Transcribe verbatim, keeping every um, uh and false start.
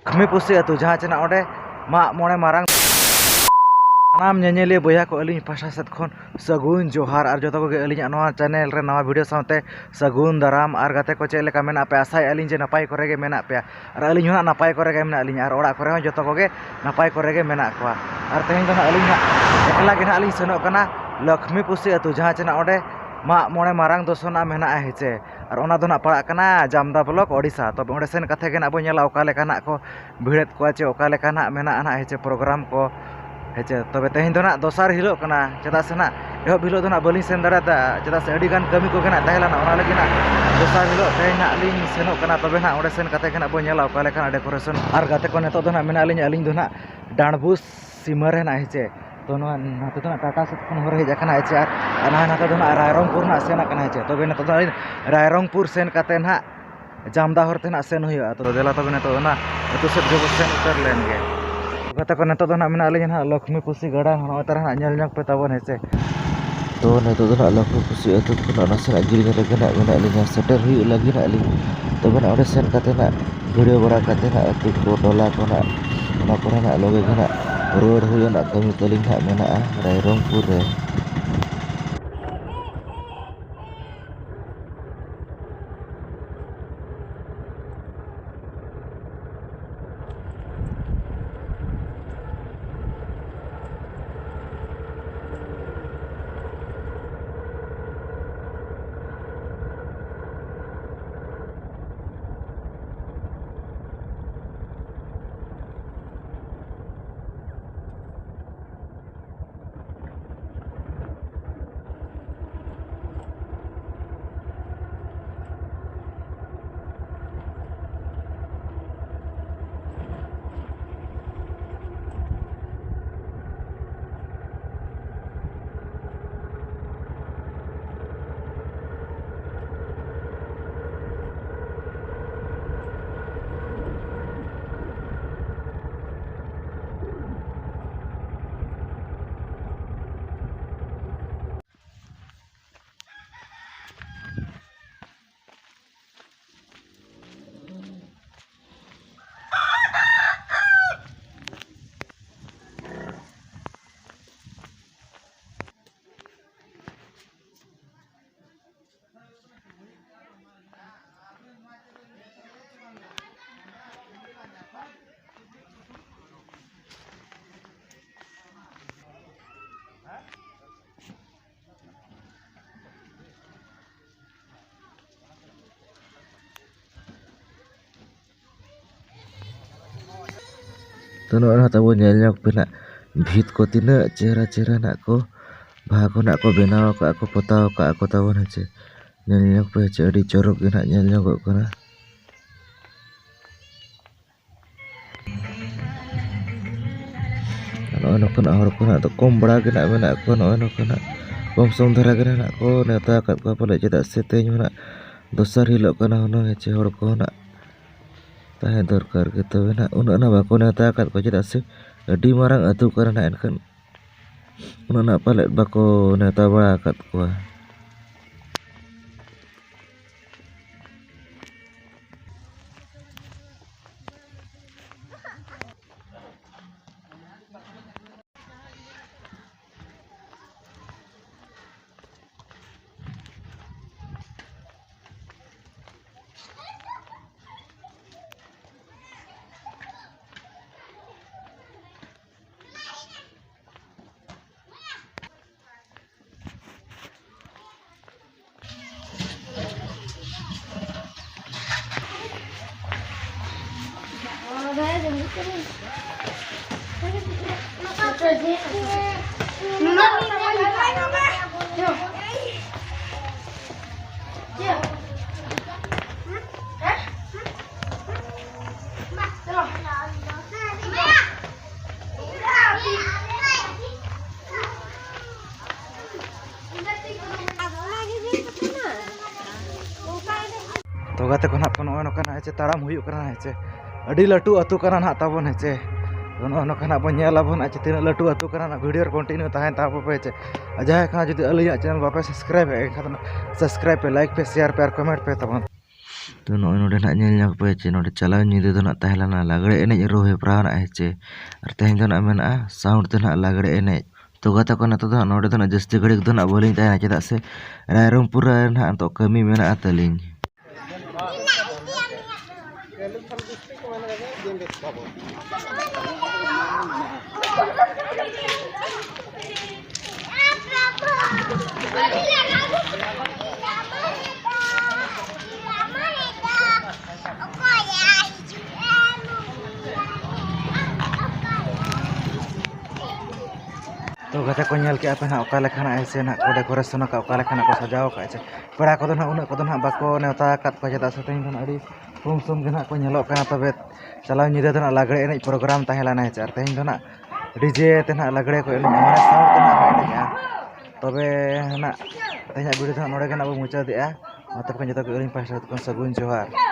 ᱞᱚᱠᱷᱢᱤ ᱯᱩᱥᱤ ᱟᱹᱛᱩ, ᱡᱟᱦᱟᱸ ᱪᱮ ᱱᱟᱜ ᱚᱸᱰᱮ ᱢᱟᱜ ᱢᱚᱬᱮ ᱢᱟᱨᱟᱝ᱾ ᱥᱟᱱᱟᱢ ᱧᱮᱧᱮᱞᱤᱭᱟᱹ ᱵᱚᱭᱦᱟ ᱠᱚ ᱟᱹᱞᱤᱧ ᱯᱟᱦᱴᱟ ᱥᱮᱫ ᱠᱷᱚᱱ ᱥᱟᱹᱜᱩᱱ ᱡᱚᱦᱟᱨ᱾ ᱟᱨ ᱡᱚᱛᱚ ᱠᱚᱜᱮ ᱟᱹᱞᱤᱧᱟᱜ ᱱᱚᱣᱟ ᱪᱮᱱᱮᱞ ᱨᱮ ᱱᱟᱣᱟ ᱵᱷᱤᱰᱤᱭᱳ ᱥᱟᱶᱛᱮ ᱥᱟᱹᱜᱩᱱ ᱫᱟᱨᱟᱢ᱾ ᱟᱨ ᱜᱟᱛᱮ ᱠᱚ, ᱪᱮᱫ ᱞᱮᱠᱟ ᱢᱮᱱᱟᱜ ᱯᱮᱭᱟ? ᱟᱥᱟᱭᱮᱫᱼᱟ ᱞᱤᱧ ᱡᱮ ᱱᱟᱯᱟᱭ ᱠᱚᱨᱮ ᱜᱮ ᱢᱮᱱᱟᱜ ᱯᱮᱭᱟ᱾ ᱟᱨ ᱟᱹᱞᱤᱧ ᱦᱚᱸ ᱱᱟᱜ ᱱᱟᱯᱟᱭ ᱠᱚᱨᱮ ᱜᱮ ᱢᱮᱱᱟᱜ ᱞᱤᱧᱟ, ᱟᱨ ᱚᱲᱟᱜ ᱠᱚᱨᱮ ᱦᱚᱸ ᱡᱚᱛᱚ ᱠᱚᱜᱮ ᱱᱟᱯᱟᱭ ᱠᱚᱨᱮ ᱜᱮ ᱢᱮᱱᱟᱜ ᱠᱚᱣᱟ᱾ ᱟᱨ ᱛᱮᱦᱮᱧ ᱫᱚ ᱱᱟᱜ ᱟᱹᱞᱤᱧ ᱦᱟᱸᱜ ᱮᱠᱞᱟ ᱜᱮ ᱱᱟᱜ ᱞᱤᱧ ᱥᱮᱱᱚᱜ ᱠᱟᱱᱟ ᱞᱚᱠᱷᱢᱤ ᱯᱩᱥᱤ ᱟᱹᱛᱩ, ᱡᱟᱦᱟᱸ ᱪᱮ ᱱᱟᱜ ᱚᱸᱰᱮ ᱢᱟᱜ ᱢᱚᱬᱮ ᱢᱟᱨᱟᱝ ᱫᱚᱥᱚᱱᱟᱜ ᱢᱮᱱᱟᱜᱼᱟ, ᱦᱮᱸ ᱪᱮ᱾ ᱟᱨ ᱚᱱᱟ ᱫᱚ ᱱᱟᱜ ᱯᱟᱲᱟᱜ ᱠᱟᱱᱟ ᱡᱟᱢᱫᱟ ᱵᱞᱚᱠ, ᱳᱰᱤᱥᱟ᱾ ᱛᱚᱵᱮ ᱚᱸᱰᱮ ᱥᱮᱱ ᱠᱟᱛᱮ ᱜᱮ ᱱᱟᱜ ᱵᱚᱱ ᱧᱮᱞᱟ ᱚᱠᱟ ᱞᱮᱠᱟ ᱱᱟᱜ ᱠᱚ ᱵᱷᱤᱲᱮᱫ ᱠᱚᱣᱟ ᱪᱮ ᱚᱠᱟ ᱞᱮᱠᱟ ᱱᱟᱜ ᱢᱮᱱᱟᱜᱼᱟ ᱱᱟᱜ, ᱦᱮᱸ ᱪᱮ, ᱯᱨᱳᱜᱨᱟᱢ ᱠᱚ, ᱦᱮᱸ ᱪᱮ᱾ ᱛᱚᱵᱮ ᱛᱮᱦᱮᱧ ᱫᱚ ᱱᱟᱜ ᱫᱚᱥᱟᱨ ᱦᱤᱞᱳᱜ ᱠᱟᱱᱟ, ᱪᱮᱫᱟᱜ ᱥᱮ ᱱᱟᱜ ᱮᱦᱚᱵ ᱦᱤᱞᱳᱜ ᱫᱚ ᱱᱟᱜ ᱵᱟᱹᱞᱤᱧ ᱥᱮᱱ ᱫᱟᱲᱮᱭᱟᱫᱟ, ᱪᱮᱫᱟᱜ ᱥᱮ ᱟᱹᱰᱤ ᱜᱟᱱ ᱠᱟᱹᱢᱤ ᱠᱚᱜᱮ ᱱᱟᱜ ᱛᱟᱦᱮᱸ ᱞᱮᱱᱟ᱾ ᱚᱱᱟ ᱞᱟᱹᱜᱤᱫ ᱱᱟᱜ ᱫᱚᱥᱟᱨ ᱦᱤᱞᱳᱜ ᱛᱮᱦᱮᱧ ᱱᱟᱜ ᱞᱤᱧ ᱥᱮᱱᱚᱜ ᱠᱟᱱᱟ᱾ ᱛᱚᱵᱮ ᱱᱟᱜ ᱚᱸᱰᱮ ᱥᱮᱱ ᱠᱟᱛᱮ ᱜᱮ ᱱᱟᱜ ᱵᱚᱱ ᱧᱮᱞᱟ ᱚᱠᱟ ᱞᱮᱠᱟᱱᱟᱜ ᱰᱮᱠᱳᱨᱮᱥᱚᱱ᱾ ᱟᱨ ᱜᱟᱛᱮ ᱠᱚ, ᱱᱤᱛᱚᱜ ᱫᱚ ᱱᱟᱜ ᱢᱮᱱᱟᱜ ᱞᱤᱧᱟ ᱟᱹᱞᱤᱧ ᱫᱚ ᱱᱟᱜ ᱰᱟᱸᱰᱵᱩᱥ ᱥᱤᱢᱟᱹ ᱨᱮ ᱱᱟᱜ, ᱦᱮᱸ ᱪᱮ᱾ ᱛᱚ ᱱᱚᱣᱟ ᱱᱟᱛᱮ ᱫᱚ ᱱᱟᱜ ᱴᱟᱴᱟ ᱥᱮᱫ ᱠᱷᱚᱱ ᱦᱚᱨ ᱦᱮᱡ ᱟᱠᱟᱱᱟ, ᱦᱮᱸ ᱪᱮ, ᱟᱨ, ᱟᱨ ᱱᱟᱦᱟᱜ ᱱᱟᱛᱮ ᱫᱚ ᱱᱟᱜ ᱨᱟᱭᱨᱚᱝᱯᱩᱨ ᱱᱟᱜ ᱥᱮᱱ ᱟᱠᱟᱱᱟ, ᱦᱮᱸ ᱪᱮ᱾ ᱛᱚᱵᱮ ᱱᱤᱛᱚᱜ ᱫᱚ ᱨᱟᱭᱨᱚᱝᱯᱩᱨ ᱥᱮᱱ ᱠᱟᱛᱮ ᱱᱟᱜ ᱡᱟᱢᱫᱟ ᱦᱚᱨ ᱛᱮ ᱱᱟᱜ ᱥᱮᱱ ᱦᱩᱭᱩᱜᱼᱟ᱾ ᱛᱚ ᱫᱮᱞᱟ ᱛᱚᱵᱮ ᱱᱤᱛᱚᱜ ᱫᱚ ᱱᱟᱜ ᱟᱹᱛᱩ ᱥᱮᱫ ᱜᱮᱵᱚ ᱥᱮᱱ ᱩᱛᱟᱹᱨ ᱞᱮᱱ ᱜᱮ᱾ ᱜᱟᱛᱮ ᱠᱚ, ᱱᱤᱛᱚᱜ ᱫᱚ ᱱᱟᱜ ᱢᱮᱱᱟᱜ ᱞᱤᱧᱟ ᱱᱟᱜ ᱞᱚᱠᱷᱢᱤ ᱯᱩᱥᱤ ᱜᱟᱰᱟ, ᱱᱚᱜᱼᱚᱭ ᱛᱟᱨᱟ ᱱᱟᱜ ᱧᱮᱞ ᱧᱚᱜ ᱯᱮ ᱛᱟᱵᱚᱱ, ᱦᱮᱸ ᱪᱮ᱾ ᱛᱚ ᱱᱤᱛᱚᱜ ᱫᱚ ᱱᱟᱜ ᱞᱚᱠᱷᱢᱤ ᱯᱩᱥᱤ ᱟᱹᱛᱩ ᱠᱷᱚᱱᱟᱜ ᱱᱟᱥᱮᱱᱟᱜ ᱡᱤᱞᱤᱧ ᱨᱮᱜᱮ ᱱᱟᱜ ᱢᱮᱱᱟᱜ ᱞᱤᱧᱟ, ᱥᱮᱴᱮᱨ ᱦᱩᱭᱩᱜ ᱞᱟᱹᱜᱤᱫ ᱱᱟᱜ ᱞᱤᱧ᱾ ᱛᱚᱵᱮ ᱱᱟᱜ ᱚᱸᱰᱮ ᱥᱮᱱ ᱠᱟᱛᱮ ᱱᱟᱜ ᱵᱷᱤᱰᱤᱭᱳ ᱵᱟᱲᱟ ᱠᱟᱛᱮ ᱱᱟᱜ ᱟᱹᱛᱩ ᱠᱚ, ᱴᱚᱞᱟ ᱠᱚ ᱱᱟᱜ, ᱚᱱᱟ ᱠᱚᱨᱮ ᱱᱟᱜ ᱞᱚᱜᱮ ᱜᱮ ᱱᱟᱜ ᱨᱩᱣᱟᱹᱲ ᱦᱩᱭᱩᱜ ᱱᱟᱜ ᱠᱟᱹᱢᱤ ᱛᱟᱹᱞᱤᱧ ᱱᱟᱜ ᱢᱮᱱᱟᱜᱼᱟ ᱨᱟᱭᱨᱚᱝᱯᱩᱨ ᱨᱮ᱾ ᱛᱚ, ᱱᱚᱜᱼᱚᱭ ᱱᱚᱣᱟ ᱛᱟᱵᱚᱱ ᱧᱮᱞ ᱧᱚᱜ ᱯᱮ ᱱᱟᱜ, ᱵᱷᱤᱛ ᱠᱚ ᱛᱤᱱᱟᱹᱜ ᱪᱮᱦᱨᱟ ᱪᱮᱦᱨᱟ ᱱᱟᱜ ᱠᱚ, ᱵᱟᱦᱟ ᱠᱚ ᱱᱟᱜ ᱠᱚ ᱵᱮᱱᱟᱣ ᱟᱠᱟᱫ ᱠᱚ, ᱯᱚᱛᱟᱣ ᱟᱠᱟᱫ ᱠᱚ ᱛᱟᱵᱚᱱ, ᱦᱮᱸ ᱪᱮ᱾ ᱧᱮᱞ ᱧᱚᱜ ᱯᱮ, ᱦᱮᱸ ᱪᱮ, ᱟᱹᱰᱤ ᱪᱚᱨᱚᱠ ᱜᱮ ᱱᱟᱜ ᱧᱮᱞ ᱧᱚᱜᱚᱜ ᱠᱟᱱᱟ᱾ ᱱᱚᱜᱼᱚᱭ ᱱᱚᱝᱠᱟᱱᱟᱜ ᱦᱚᱲ ᱠᱚ ᱱᱟᱜ ᱫᱚ ᱠᱚᱢ ᱵᱟᱲᱟ ᱜᱮ ᱱᱟᱜ ᱢᱮᱱᱟᱜ ᱠᱚᱣᱟ᱾ ᱱᱚᱜᱼᱚᱭ ᱱᱚᱝᱠᱟᱱᱟᱜ ᱠᱚᱢ ᱥᱚᱢ ᱫᱷᱟᱨᱟ ᱜᱮ ᱱᱟᱜ ᱠᱚ ᱱᱮᱣᱛᱟ ᱟᱠᱟᱫ ᱠᱚᱣᱟ ᱯᱟᱞᱮ, ᱪᱮᱫᱟᱜ ᱥᱮ ᱛᱮᱦᱮᱧ ᱢᱟ ᱱᱟᱜ ᱫᱚᱥᱟᱨ ᱦᱤᱞᱳᱜ ᱠᱟᱱᱟ ᱦᱩᱱᱟᱹᱝ, ᱦᱮᱸ ᱪᱮ, ᱦᱚᱲ ᱠᱚᱦᱚᱸ ᱱᱟᱜ ᱛᱟᱦᱮᱸ ᱫᱚᱨᱠᱟᱨ ᱜᱮ᱾ ᱛᱚᱵᱮ ᱱᱟᱜ ᱩᱱᱟᱹᱜ ᱱᱟᱜ ᱵᱟᱠᱚ ᱱᱮᱣᱛᱟ ᱟᱠᱟᱫ ᱠᱚᱣᱟ, ᱪᱮᱫᱟᱜ ᱥᱮ ᱟᱹᱰᱤ ᱢᱟᱨᱟᱝ ᱟᱹᱛᱩ ᱠᱟᱱᱟ ᱱᱟᱜ, ᱮᱱᱠᱷᱟᱱ ᱩᱱᱟᱹᱜ ᱱᱟᱜ ᱯᱟᱞᱮᱫ ᱵᱟᱠᱚ ᱱᱮᱣᱛᱟ ᱵᱟᱲᱟ ᱟᱠᱟᱫ ᱠᱚᱣᱟ᱾ ᱛᱚ ᱜᱟᱛᱮ ᱠᱚ ᱱᱟᱦᱟᱜ ᱠᱚ, ᱱᱚᱜᱼᱚᱭ ᱱᱚᱝᱠᱟ ᱱᱟᱦᱟᱜ ᱦᱮᱸ ᱪᱮ ᱛᱟᱲᱟᱢ ᱦᱩᱭᱩᱜ ᱠᱟᱱᱟ ᱦᱮᱸ ᱪᱮ᱾ ᱟᱹᱰᱤ ᱞᱟᱹᱴᱩ ᱟᱹᱛᱩ ᱠᱟᱱᱟ ᱱᱟᱦᱟᱜ ᱛᱟᱵᱚᱱ ᱦᱮᱸ ᱪᱮ᱾ ᱛᱚ ᱱᱚᱜᱼᱚᱭ ᱱᱚᱝᱠᱟ ᱱᱟᱦᱟᱜ ᱵᱚᱱ ᱧᱮᱞ ᱟᱵᱚᱱ ᱦᱮᱸ ᱪᱮ, ᱛᱤᱱᱟᱹᱜ ᱞᱟᱹᱴᱩ ᱟᱹᱛᱩ ᱠᱟᱱᱟ ᱱᱟᱦᱟᱜ, video ᱨᱮ continue ᱛᱟᱦᱮᱱ ᱛᱟᱵᱚᱱ ᱯᱮ ᱦᱮᱸ ᱪᱮ᱾ ᱟᱨ ᱡᱟᱦᱟᱸᱭ ᱠᱚ ᱡᱩᱫᱤ ᱟᱹᱞᱤᱧᱟᱜ channel ᱵᱟᱯᱮ subscribe ᱮᱫ ᱮᱱᱠᱷᱟᱱ ᱫᱚ subscribe ᱯᱮ, like ᱯᱮ, share ᱯᱮ ᱟᱨ comment ᱯᱮ ᱛᱟᱵᱚᱱ᱾ ᱛᱚ ᱱᱚᱜᱼᱚᱭ ᱱᱚᱰᱮ ᱱᱟᱦᱟᱜ ᱧᱮᱞ ᱧᱚᱜ ᱯᱮ ᱪᱮ, ᱱᱚᱰᱮ ᱪᱟᱞᱟᱣ ᱧᱤᱫᱟᱹ ᱫᱚ ᱱᱟᱦᱟᱜ ᱛᱟᱦᱮᱸ ᱞᱮᱱᱟ ᱞᱟᱜᱽᱲᱮ ᱮᱱᱮᱡ ᱨᱩ ᱦᱮᱯᱨᱟᱣ ᱱᱟᱦᱟᱜ ᱦᱮᱸ ᱪᱮ᱾ ᱟᱨ ᱛᱮᱦᱮᱧ ᱫᱚ ᱱᱟᱦᱟᱜ ᱢᱮᱱᱟᱜᱼᱟ sound ᱛᱮ ᱱᱟᱦᱟᱜ ᱞᱟᱜᱽᱲᱮ ᱮᱱᱮᱡ᱾ ᱛᱚ ᱜᱟᱛᱮ ᱠᱚ, ᱱᱤᱛᱚᱜ ᱫᱚ ᱱᱟᱦᱟᱜ ᱱᱚᱰᱮ ᱫᱚ ᱱᱟᱦᱟᱜ ᱡᱟᱹᱥᱛᱤ ᱜᱷᱟᱹᱲᱤᱡ ᱫᱚ ᱱᱟᱦᱟᱜ ᱵᱟᱹᱞᱤᱧ ᱛᱟᱦᱮᱱᱟ, ᱪᱮᱫᱟᱜ ᱥᱮ ᱨᱟᱭᱨᱚᱝᱯᱩᱨ ᱨᱮ ᱱᱟᱦᱟᱜ ᱱᱤᱛᱚᱜ ᱠᱟᱹᱢᱤ ᱢᱮᱱᱟᱜᱼᱟ ᱛᱟᱹᱞᱤᱧ᱾ ᱛᱚ ᱜᱟᱛᱮ ᱠᱚ, ᱧᱮᱞ ᱠᱮᱜᱼᱟ ᱯᱮ ᱱᱟᱦᱟᱜ ᱚᱠᱟ ᱞᱮᱠᱟᱱᱟᱜ ᱦᱮᱸ ᱥᱮ ᱱᱟᱦᱟᱜ ᱠᱚ decoration ᱟᱠᱟᱫ, ᱚᱠᱟ ᱞᱮᱠᱟᱱᱟᱜ ᱠᱚ ᱥᱟᱡᱟᱣ ᱟᱠᱟᱫ ᱥᱮ᱾ ᱯᱮᱲᱟ ᱠᱚᱫᱚ ᱱᱟᱦᱟᱜ ᱩᱱᱟᱹᱜ ᱠᱚᱫᱚ ᱱᱟᱦᱟᱜ ᱵᱟᱠᱚ ᱱᱮᱣᱛᱟ ᱟᱠᱟᱫ ᱠᱚᱣᱟ, ᱪᱮᱫᱟᱜ ᱥᱮ ᱛᱮᱦᱮᱧ ᱫᱚ ᱱᱟᱦᱟᱜ ᱟᱹᱰᱤ ᱠᱚᱢ ᱥᱚᱢ ᱜᱮ ᱱᱟᱦᱟᱜ ᱠᱚ ᱧᱮᱞᱚᱜ ᱠᱟᱱᱟ᱾ ᱛᱚᱵᱮ ᱪᱟᱞᱟᱣ ᱧᱤᱫᱟᱹ ᱫᱚ ᱱᱟᱦᱟᱜ ᱞᱟᱜᱽᱲᱮ ᱮᱱᱮᱡ program ᱛᱟᱦᱮᱸ ᱞᱮᱱᱟ, ᱦᱮᱸ ᱥᱮ, ᱟᱨ ᱛᱮᱦᱮᱧ ᱫᱚ ᱱᱟᱦᱟᱜ DJ ᱛᱮ ᱱᱟᱦᱟᱜ ᱞᱟᱜᱽᱲᱮ ᱠᱚ ᱮᱱᱮᱡᱼᱟ, ᱢᱟᱱᱮ sound ᱛᱮ ᱱᱟᱦᱟᱜ ᱠᱚ ᱮᱱᱮᱡᱼᱟ᱾ ᱛᱚᱵᱮ ᱱᱟᱦᱟᱜ ᱛᱮᱦᱮᱧᱟᱜ video ᱫᱚ ᱱᱟᱦᱟᱜ ᱱᱚᱰᱮ ᱜᱮ ᱱᱟᱦᱟᱜ ᱵᱚ ᱢᱩᱪᱟᱹᱫᱮᱜᱼᱟ᱾ ᱢᱟ ᱛᱚᱵᱮ ᱠᱷᱟᱱ ᱡᱚᱛᱚ ᱜᱮ ᱟᱹᱞᱤᱧ ᱯᱟᱦᱴᱟ ᱥᱮᱫ ᱠᱷᱚᱱ ᱥᱟᱹᱜᱩᱱ ᱡᱚᱦᱟᱨ᱾